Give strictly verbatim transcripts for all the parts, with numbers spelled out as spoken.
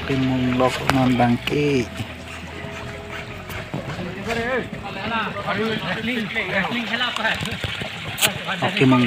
Mung lok non bang ke. Okay, mung.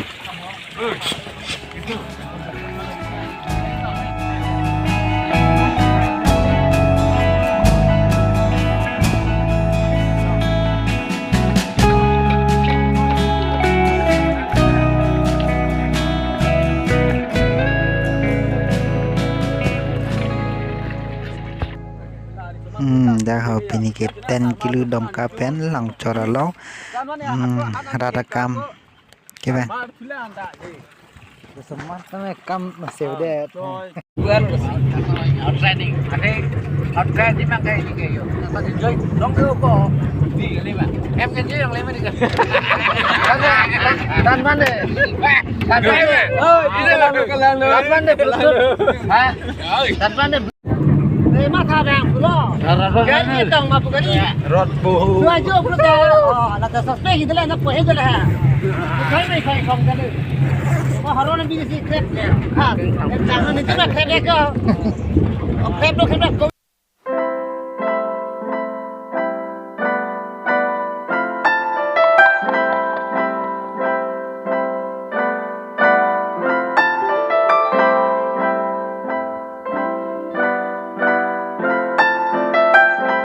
Hmm, dak ho pini ke ten kilo Dongka pen Longchor along. Hmm, rat akam. Ke pen. Semat kami kam masih udah. Outside ni, ada outside ni makai ni kayu. Dapat enjoy. Dong tu ko. Di lima. Em kan je yang lima ni kan. Tan mana? Tan mana? Oh, di dalam, dalam. Tan mana? Ha? Tan mana? Lima tha bang pulo. Gari tong ma pu gari. Rot bu. Dua jo pulo ka. Oh, la ta suspect itu lah, nak pohe itu lah. Khai mai khai kong kan. Oh, haron bi si krep. Ha. Jangan itu mah krep ko. Oh, krep lo, krep lo.